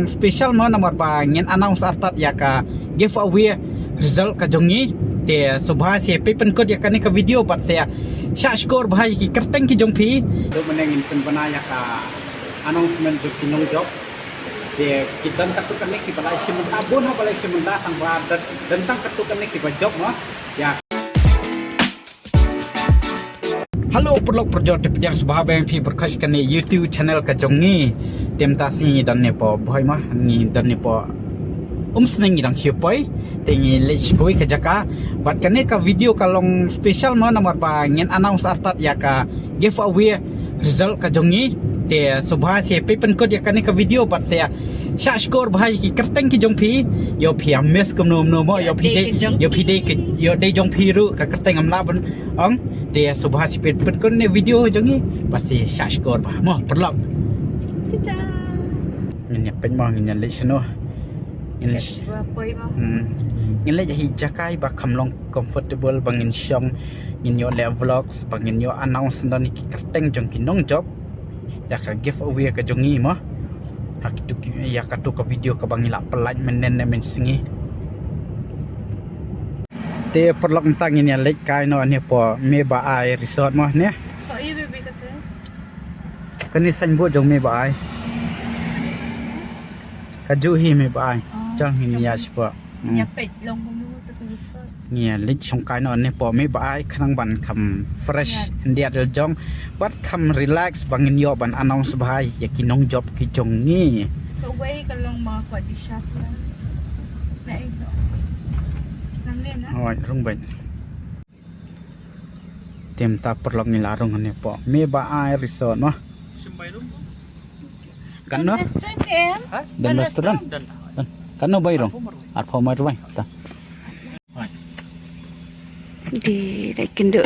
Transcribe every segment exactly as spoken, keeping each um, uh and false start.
Special mo namar ba ngin announce artat ïa ka giveaway result ka jong ngi. Te sngewbha sa peit pynkut ïa kane ka video bad sa shah shkor bha ïa ki kyrteng ki jong phi. Te mynne ngin pynbna ïa ka announcement jong ki nongjop. Te ki don katto katne kiba la shim bynta, bun haba la shim bynta, tang ba don, don tang katto katne kiba jop mo. Ïa. Hello paralok parajor, te pdiang sngewbha ba ïa phi pyrkhat sha kane YouTube channel ka jong ngi. Te mynta sngi don ne po bhoi ma, ngi don ne po Umsning ngi dang shu poi. Te ngi leit sha kawei ka jaka. Bad kane ka video ka long special mo namar ba ngin announce artat ïa ka giveaway result ka jong ngi. Te sngewbha sa peit pynkut ïa kane ka video bad sa shah shkor bha ïa ki kyrteng ki jong phi. Ïoh phi ïa miss kumno kumno mo, ïoh phi dei, ïoh phi dei, ïoh dei jong phi ruh ka kyrteng, ngam lah ban ong. Te sngewbha sa peit pynkut ne video jong ngi bad sa shah shkor bha mo paralok. Cha cha. Ngin ïa peit mo, ngin ïa leit shano. Ngin leit. Ba poi mo. Hmm. Ngin leit hi jaka ba kham long comfortable ba ngin shong, ngin ïoh leh vlogs, ba ngin ïoh announce don ki kyrteng jong ki nongjop ïa ka giveaway ka jong ngi mo. Ha kitu ki, ïa katu ka video kaba ngi la pynlait mynne ne mynsngi. Te paralok mynta ngin ïa leit kai noh ne po Me Ba Ai Resort mo ne. Oh, ïa baby kata. Kane signboard jong Me Ba Ai. Kajuh hi Me Ba Ai. Oh, jong hi jong nia hi. Shuwa. Hmm. Nia peit long kumno tu tu shuwa. Nia leit shong kai noh ne po Me Ba Ai khnang ban kham fresh. Nia. Hyndiat jong bad kham relax ba ngin ïoh ban announce bha ïa ki nongjop ki jong ngi. Kawei ka long ma kwah di shaf la. Na ei so. Nang ne na. Hoi, rung beit. Te mynta paralok ngi la rung hangne po Me Ba Ai Resort mo. Kan no? Don restaurant em? Ha? Don restaurant? Don. Kan no bai rung? Arphew mai rwai. Ta. Di dei kynduh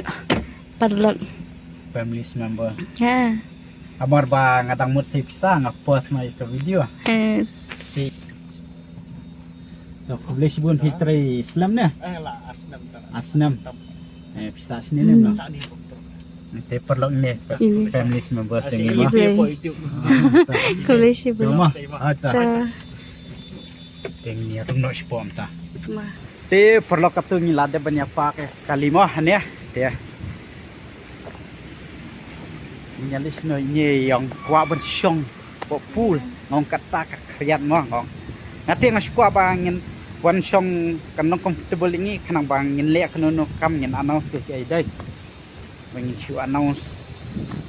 paralok. Family member. Ha. Amar ba nga dang mut sei pisa nga post ma ïa ka video. Ha. Te. To, khublei shibun phi trei slem ne? Eh, la, ar snem ta. Ar snem. Eh, pisa snem ne, no? Sa ni. Te paralok ne, ini. Family members. Ar snem. Khublei. Khublei shibun. Tuma, ata. Ta. Teng ni atung no shipom ta. Ma. Te paralok katu ngi la dep ban ïa park kali mo hangne. Te. Ngi ïa list no ngi ïong kwah ban shong. Bok pool, ngong kata ka khriat mo ngong. Nga te nga shu kwah ba ngin wan shong kan long comfortable ïa ngi khnang ba ngin leh kano kano kam ngin announce ka ki ai dei. Ba ngin shu announce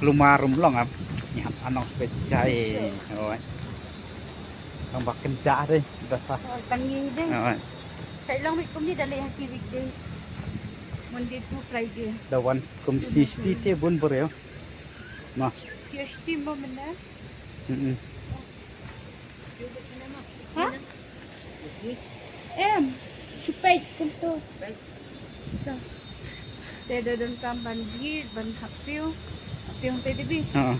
klumar rum long ap. Ngi hap announce ba jai. Oi. Tang ba kynjah dei, da sa. Oh, tang ngi dei. Oi. Kai long wik kumne da leh ha ki weekdays. Monday to Friday. Da wan kum sixty te bun bur ïa. Ma. P H D mo mynne. Mm-mm. Ha? Em, shu peit kumto. To. Te da donkam ban jied ban hap siew. Hap siew te dibi. Ha.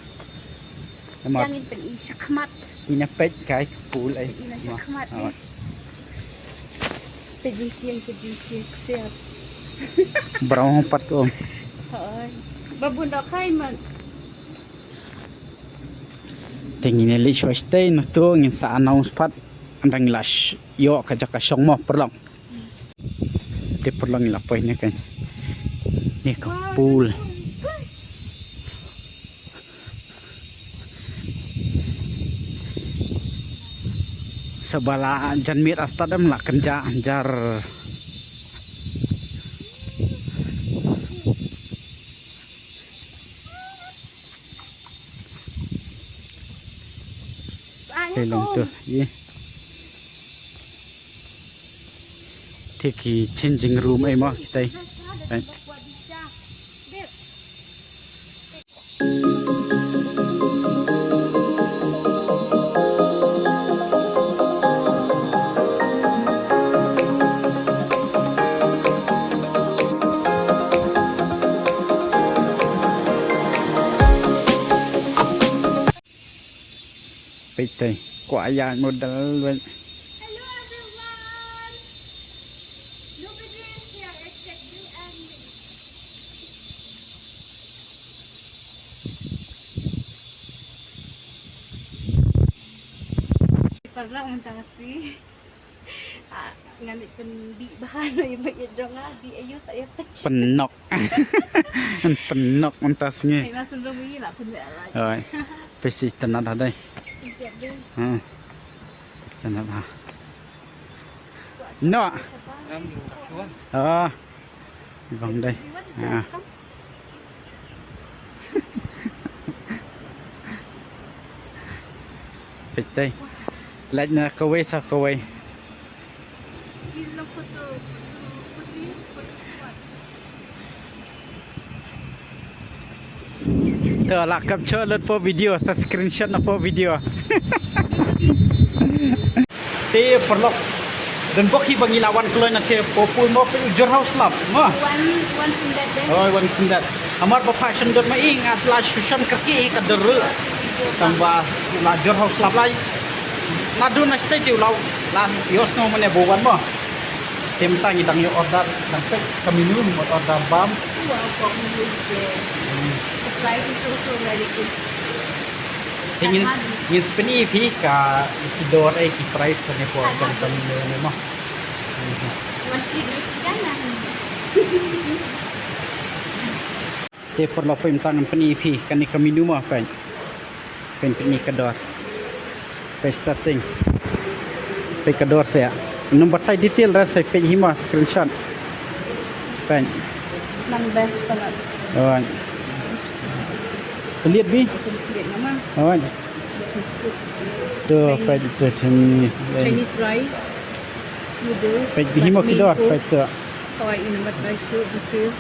Emma. Jang in pyn-i shakhmat. Ina peit kai pool ai. Ina shakhmat. Ha. Peit jingkieng, peit jingkieng ksiat. Brown pat ko. Hoi. Ba bun da kai man. Te ngin ïa leit shuwa shatei noh to ngin sa announce pat. Ynda ngi la sh-, ïoh ka jaka shong mo paralok. Te paralok ngi la poi ne ka. Ne ka pool. Sa ba la jan miet artat em la kynjah jar. Hei long tu, ye. Te ki changing room ei mo kitai. Right. Peit te, kwah ïa model wei. Hello everyone. Nobody is here except you and me. Lah, mynta nga sngi. Ah, nga leit pyndih bha na ïa ba ïa jong nga, dih aïu sa ïa peit. Pynok. Pynok mynta sngi. Ai, mas sung jong i lah pynleh rai. Oi. Pesi tynat ha dei. Tynat dei. Hmm. Tynat ha. No. Ah. Bang dei. Ah. Peit dei. Lait na kawei sa kawei. To la capture lut po video, sa screenshot na po video. Te paralok, don bok hi ba ngi la wan kloi na te po pul mo pe u jor haus lap mo. Wan, wan syndet dei. Oi, wan syndet. Hamar ba pha shen dot ma i nga sla shushon ka ki ka der. Tang ba la jor haus lap lai. Na du na stay te u lau la yos no mane bo wan mo. Te mynta ngi dang ïa order, dang peit ka menu, ngi order bam. Wow, kong menu je. The price is also very good. Te ngin, ngin sa pyni phi ka, ki dor eh, ki price ne por jong ka menu ne mo. Wan phi ne jana. Te paralok, peit mynta ngan pyni phi kane ka menu mo, peit. Peit, pyni ka dor. Peit starting. Peit ka dor seh. Ym batai detail re, sa peit hi mo, screenshot. Peit. Nang best palat. Oi. Pynliat bi. Pynliat nama. Oi. To, peit to Chinese. Chinese rice. Noodles. Peit hi mo ki dor, peit seh. Hawaiian, but I show, okay.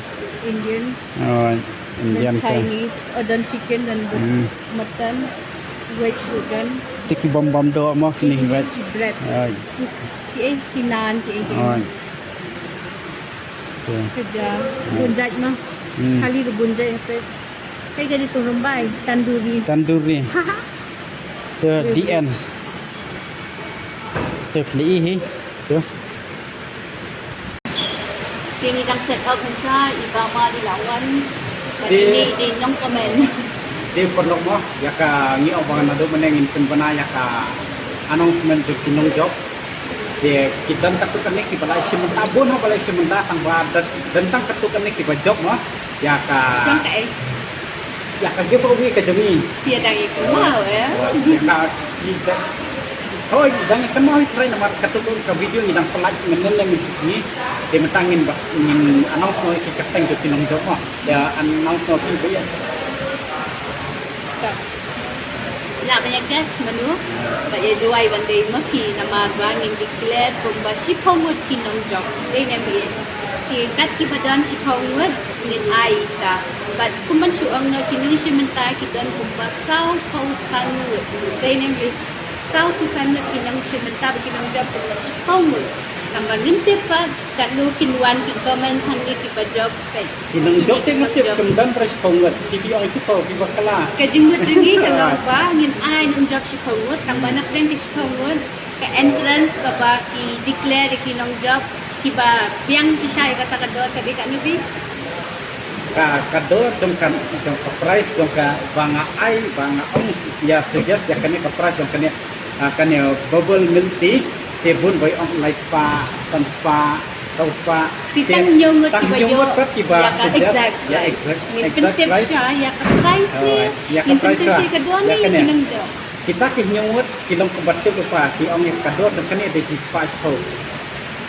Indian. Oh, Indian. Then Chinese, oh, then chicken, then mutton, veg, then. Te ki bam bam doh mo kine ki veg. Ki bread. Oh. Ki eh, ki naan, ki eh, ki eh. Oh. Te. Kerja, bun jait mo. Hmm. Kali le bun jait, peit. Peit kali tu rumbai, tandoori. Tandoori. Te D N. Te pli hi. Te. Te ngi dang set up mynta, i ba ma di la wan. Te ini di nong komen. Te paralok mo, ïa ka ngi ong ba ngan naduh mynne ngin pynbna ïa ka announcement jong ki nongjop. Te ki don katto katne ki ba la shim bynta, bun ha ba la shim bynta tang ba don, don tang katto katne ki ba jop mo. Ïa ka. Jong ka eh. Ïa ka giveaway ka jong ngi. Ïa dang ïa kynmaw eh. Ïa ka, ïa ka. Hoi, dang ïa kynmaw hi trai namar katto ka video ngi dang pynlait mynne ne mynshisngi. Te mynta ngin ba, ngin announce noh ïa ki kyrteng jong ki nongjop mo. Ïa announce noh ki ba ïa. Lah ban ïa guess mano ba ïa duwai ban dei ma phi namar ba ngin declare kumba shiphew ngut ki nongjop. Dei ne em. Ki kat ki ba don shiphew ngut ngin ai ïa ka. Bad kumban shu ong noh ki nongshim bynta ki don kumba sawphew san ngut. Dei ne em. Sawphew san ngut ki nongshim bynta bad ki nongjop kumba shiphew ngut. Tang ba ngim tip pat katno kin wan kin comment hangne ki ba jop. Ki nongjop te nga tip kin don trai shiphew ngut. Ki ki ong shiphew ki ba kala. Ka jingmut jong ngi ka long ba ngin ai nongjop shiphew ngut, tang ba na pdeng ki shiphew ngut ka entrance kaba ki declare ki nongjop ki ba biang shisha ïa kata ka dor ka dei katno phi? Ka, ka dor jong ka, jong ka prize jong ka ba nga ai, ba nga ong ïa suggest ïa kane ka prize jong kane, ah, kane bubble milk tea. Te bun ba ong lai spah, san spah, saw spah. Te tang hynñiew ngut ki ba ïoh pat ki ba suggest. Exact price. Ngin pyntip sha ïa ka price ne. Ïa ka price sha. Ngin pyntip sha ka dor ne, ngin ong jop. Kita ki hynñiew ngut ki long kumba tip lypa, ki ong ïa ka dor jong kane dei shi spah shiphew.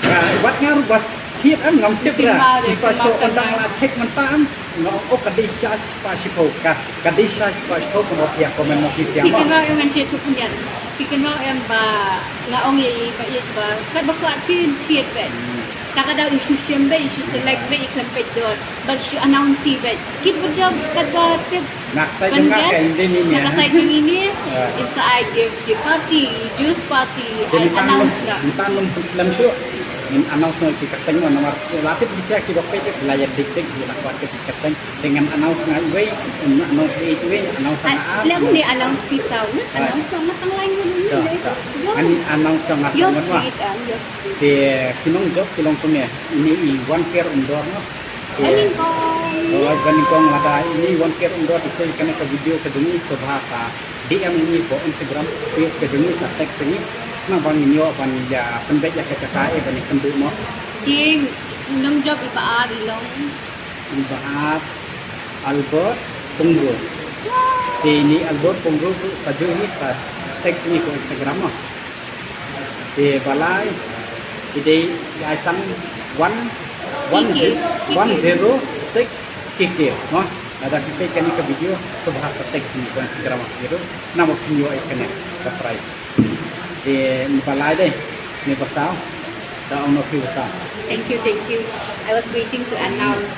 Ka wat nga ruh ba thied em ngam tip ra. Shi spah shiphew, ynda nga la check mynta em nga ong oh ka dei shi spah shiphew, ka, ka dei shi spah shiphew kumba phi ïa comment noh ki siang. Phi kynmaw em ngan share tu pyndiat. Phi kynmaw em ba nga ong ïa i ba ïeit ba kat ba kwah thied thied beit. Ka ka dei u shu shim beit, u shu select beit, u khlem peit dor. Bad u shu announce beit. Kit ba jop kat ba tip. Na ka side jong nga ka ïndei ni. Na ka side jong ngi ni. It's a idea of the party, juice party. I announce nga. Mynta ngam pynslem shuh. Ngin announce noh ki kyrteng namar la tip ki sia ki ba peit la ïa dik dik la kwah tip ki kyrteng. Te ngan announce nga iwei, announce iwei, announce nga ar. Lem ni announce phi saw ngut, announce nga tang lai ngut ni. Ngan announce nga saw ngut ma. Te ki nongjop ki long kumne, ine i wan ker um dor noh. Te, oh, wan ker um dor, te kane ka video ka jong ngi sngewbha sa D M ïa ngi ha Instagram page ka jong ngi, sa text ïa ngi. Naba ngin ïoh ban ïa pynbeit ïa ka jaka eh ban ïa kynduh mo. Te i nongjop iba ar i long, iba ar Albert Pyngrow. Te ine i Albert Pyngrow ruh kajuh hi sa text ïa ngi ha Instagram mo. Te ba lai i dei i ai tang one, one, K K, one zero six K K mo. Lada phi peit kane ka video, sngewbha sa text ïa ngi ha Instagram ruh. Namar phin ïoh ïa kane ka prize. Te ine ba lai dei, ine ba saw. Da ong noh phi ba saw. Thank you, thank you. I was waiting to announce.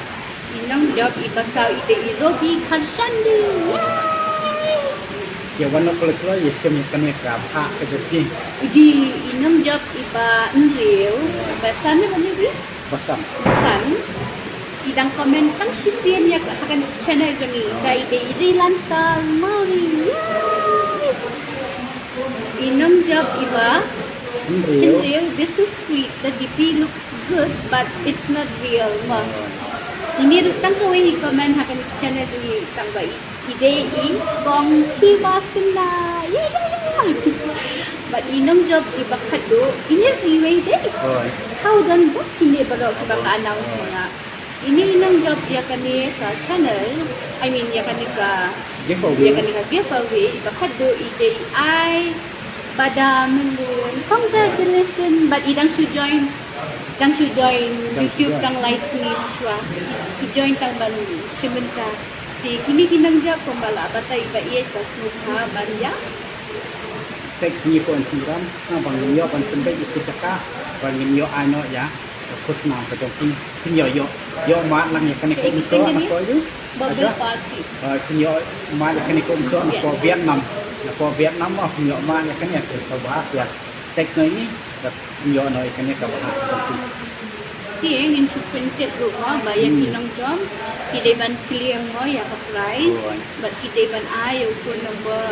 I nongjop iba saw i dei i Robi Kharshandi. Yay! Ïa wan noh kloi kloi ïa shem ïa kane ka bhah ka jong phi. I dei i nongjop iba hynriew, iba san ne ba ne bi? Ba san. Ba san. I dang comment tang shisien ïa ka ha kane ka channel jong ngi. Ka i dei i Rilan Star Mawri. Yay! I nongjop iba hynriew. Hynriew, this is sweet. The D P looks good, but it's not real mo. Ine ruh tang kawei i comment ha kane ka channel jong ngi tang ba i, i dei i Bong Kiba Sunda. Yay, yay, yay, yay. But i nongjop iba khatduh ine ruh iwei dei. Oi. How done ba kine baroh kiba ka announce ma nga. Ine i nongjop ïa kane ka channel, I mean ïa kane ka giveaway. Ïa kane ka giveaway, iba khatduh i dei i Ai Bada Melun. Congratulations. But i dang shu join, dang shu join YouTube, dang lai sngi shuwa. I join tang ban shu mynta. Te kine ki nongjop kumba la batai ba ïeit, ba sngewbha ban ïa text ïa ngi ha Instagram, naba ngin ïoh ban pynbeit ïa ki jaka ba ngin ïoh ai noh ïa ka khusnam ka jong phi. Phin ïoh, ïoh, ïoh mad lang ïa kane ka umsoh na ka ïu. Birthday party. Ah, phin ïoh mad ïa kane ka umsoh na ka Vietnam. Na ka Vietnam mo phin ïoh mad ïa kane, te sngewbha sa text noh ïa ngi, bad phin ïoh noh ïa kane ka bhah ka jong phi. Te ngin shu pyntip ruh mo ba ïa ki nongjop ki dei ban kylliang mo ïa ka prize. Bad ki dei ban ai ïa u phone number.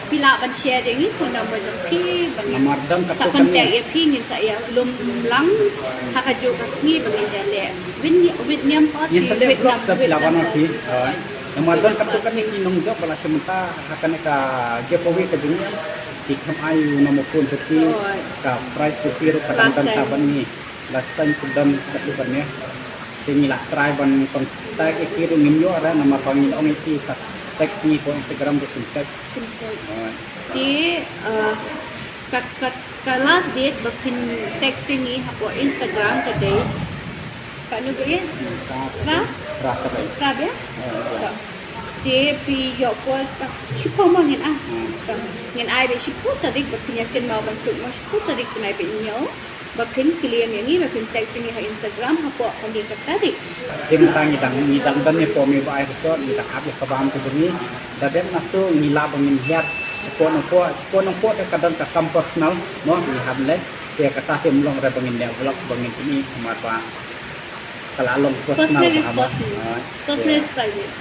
Phi lah ban share ïa ngi phone number jong phi, ban, namar don katto katne, sa contact ïa phi, ngin sa ïa lum lang ha kajuh ka sngi ba ngin ïa leh. Wit, wit niam pat, ngin sa leh vlog sa phi lah ban wan phi. Namar don katto katne ki nongjop ba la shim bynta ha kane ka giveaway ka jong ngi. Ki khlem ai u number phone jong phi, ka prize jong phi ruh ka dang don sa bad ngi. Last time ka don katto katne. Te ngi la try ban contact ïa ki ruh ngim ïoh re, namar ba ngin ong ïa ki sa text ngi ha Instagram ruh phin text. Phin text. Te, eh, ka, ka, ka last date ba phin text ïa ngi hapoh Instagram ka dei katno ba ïa? Phra? Phra tarik. Phra ba ïa? Te phi ïoh por ka shiphew mo ngin ai. Ngin ai ba shiphew tarik ba phin ïa kynmaw ban suk mo, shiphew tarik phin ai ba ïa ngi. Ba phin kylliang ïa ngi, ba phin text ïa ngi ha Instagram hapoh kane ka tarik. Te mynta ngi dang, ngi dang don ïa ka bam, ïa ba ai resort, ngi dang ap ïa ka bam ka jong ngi. Da dep na to ngi lah ba ngin hiar shapoh nongpoh, shapoh nongpoh te ka don ka kam personal mo, ngi hap leh. Te kata te ym long re ba ngin leh vlog ba ngin pyni, namar ba ka la long personal. Personal is personal. Personal is private.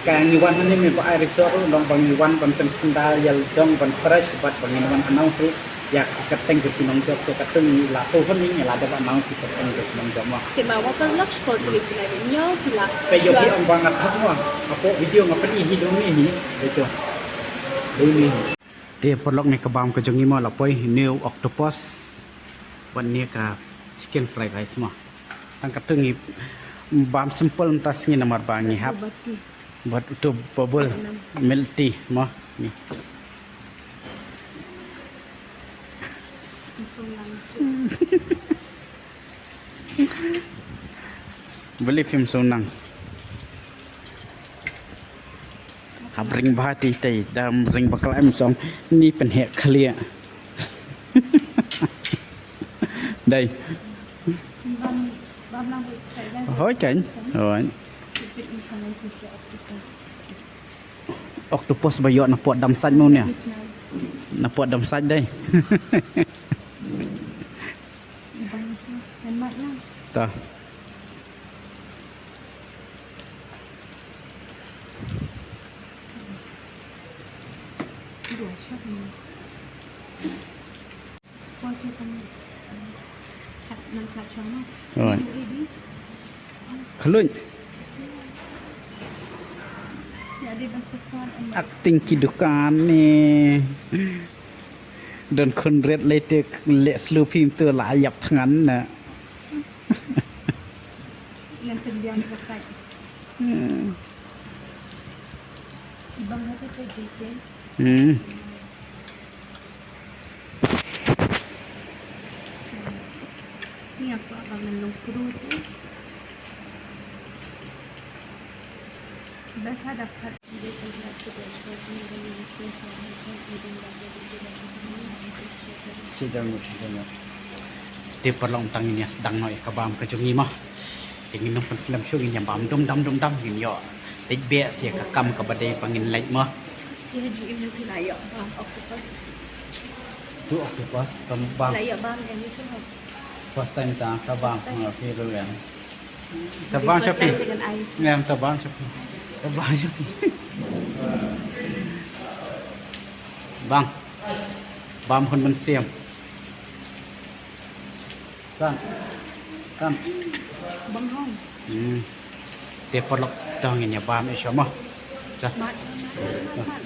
Ka ngi wan hangne, me ba ai resort ruh long ba ngi wan ban pynkynda ïa la jong ban fresh bad ba ngin wan announce ruh ïa ka kyrteng jong ki nongjop. Te katto ngi la shu hangne ngi la dep announce ïa ka kyrteng jong ki nongjop mo. Te ma wa paralok, shkor kali pynai nyo pila. Te ïoh hi ong ba nga thok mo. Hapoh video nga pyni hi dong ne hi. Te paralok, ne ka bam ka jong ngi mo la poi, ne u octopus bad ne ka chicken fried rice mo. Tang katto ngi bam simple mynta sngi namar ba ngi hap. Bad uto bubble milk tea mo. Ni. Balei phim sngewsih nang? Hap ring bha tei tei, dang ring bakla em song ni pynheh khlieh. Dei. Hoi kan? Hoi. Octopus ba ïoh na pok dam sait mo ne. Na pok dam sait dei. Ta. Right. Khluit. Acting ki dukan ni. Don khun ret lei te leh slu phim tu la yap thngan na. Ngan pynbiang ni ka kait. Hmm. Ibang ha tu tu jike. Hmm. Ni apa abang ngan long kru tu. Bas ha dapat. Te paralok, tang ngin ïa sdang noh ïa ka bam ka jong ngi mo. Te ngin ym pynslem shuh, ngin ïa bam dum dam dum dam, ngin ïoh leit beh sa ïa ka kam kaba dei ba ngin leit mo. Ïa, ji im ngi la ïoh bam octopus. Tu octopus, kam bam. La ïoh bam ïa ngi tu mo. First time tang ka bam, ha, fi ruem. Tabang Shopee. Ngam tabang Shopee. Tabang Shopee. Bang. Bam khun ban siam. San. San. Bang hong. Hmm. Te paralok, tang ngin ïa bam i shoma. Sa. Mat, mat, mat, mat.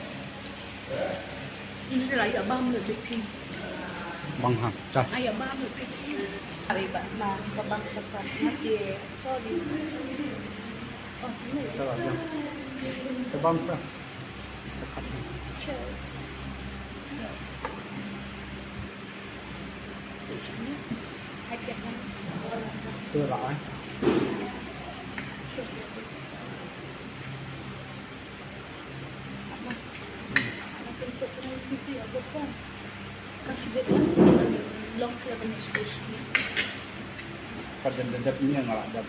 Ini lah ya bam le bikin. Bang ha. Sa. Ayo bam le bikin. Ari ba ma ka bang ka sa. Mati. Sorry. Oh, ini. Sa bam sa. Sa khat. Cheers. Hai pia kan. Tu lah ai. Kadang dedap ni yang ngalak dap.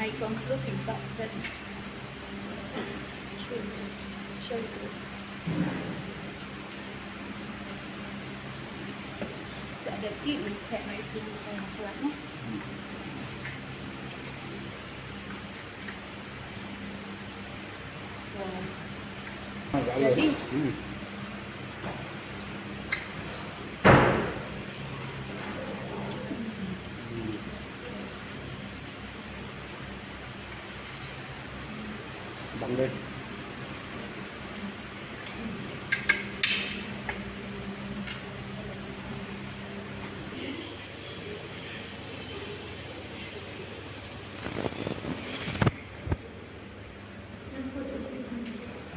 Nai kong flu pin pas ben. Chill. Chill. Tak ada ti ni, tak mai tu ni, tak nak kuat ni. Jadi, bang deh.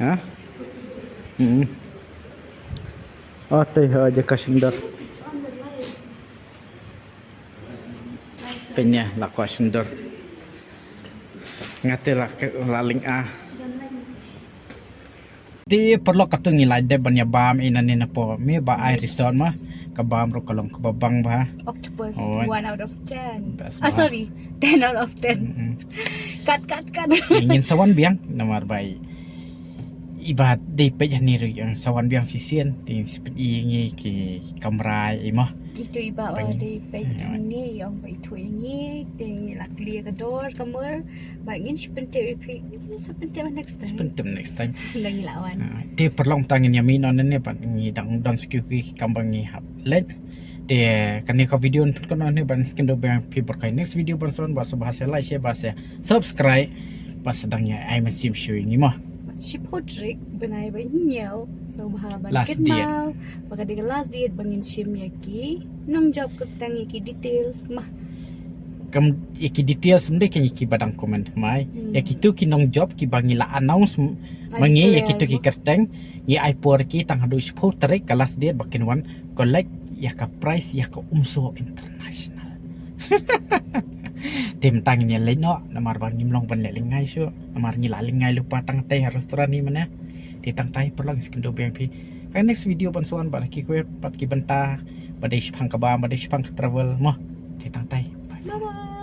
Ha? Hmm. Oh, te ha jaka sendar. Pynïa la kwah sendar. Ngate la ke-, la ling a. Te paralok, katu ngi la dep ban ïa bam ïa nane napoh Me Ba Ai Resort ma. Ka bam ruh ka long kaba bang bha. Octopus, oh, one out of ten. Best ah, bha. Sorry, ten out of ten. Mm-mm. Cut, cut, cut. Te ngin sa wan biang namar ba i, i Ba dei peit hangne ruh, ïa sa wan biang shisien te ngin sa pyni ïa ngi ki kamra i mo. Itu i Ba dei peit hangne, ïa ong ba itu ïa ngi, te ngi la clear ka dor kamar. Ba ngin sa pyntip ïa phi, ngin sa pyntip next time. Sa pyntip next time. Nda ngi la wan. Ah, te paralok, tang ngin ïa mih noh nane, ba ngi dang don sa ki kam ba ngi hap leit. Te kane ka video ngan pynkut noh nane, ba ngin sa ïakynduh biang phi baroh ha ka next video. Ban sa wan, ba sa, ba sa like, share, ba sa subscribe, ba sa dang ïa ai mynsiem shuh ïa ngi mo. Shiphew tarik bnai ba hynñiew. So, ba ha ban last date. Kynmaw ba ka dei ka last date ba ngin shim ïa ki nongjop kyrteng, ïa ki details ma. Kam ïa ki details ym dei kein ïa ki ba dang comment mai. Hmm. Ïa kitu ki nongjop kiba ngi la announce m-, ma ngi, ïa kitu ki kyrteng ngi ai por ki tang haduh shiphew tarik ka last date ba kin wan collect ïa ka prize ïa ka Umso International. Te mynta ngin ïa leit noh namar ba ngim long ban leh lyngngai shuh, namar ngi la lyngngai lypa tang tei ha restaurant hi mynne. Te tang tai paralok, ngin sa ïakynduh biang phi ha next video ban sa wan bad ki kwah pat ki bynta ba dei shaphang ka bam, ba dei shaphang ka travel mo. Te tang tai. Bye. Bye bye.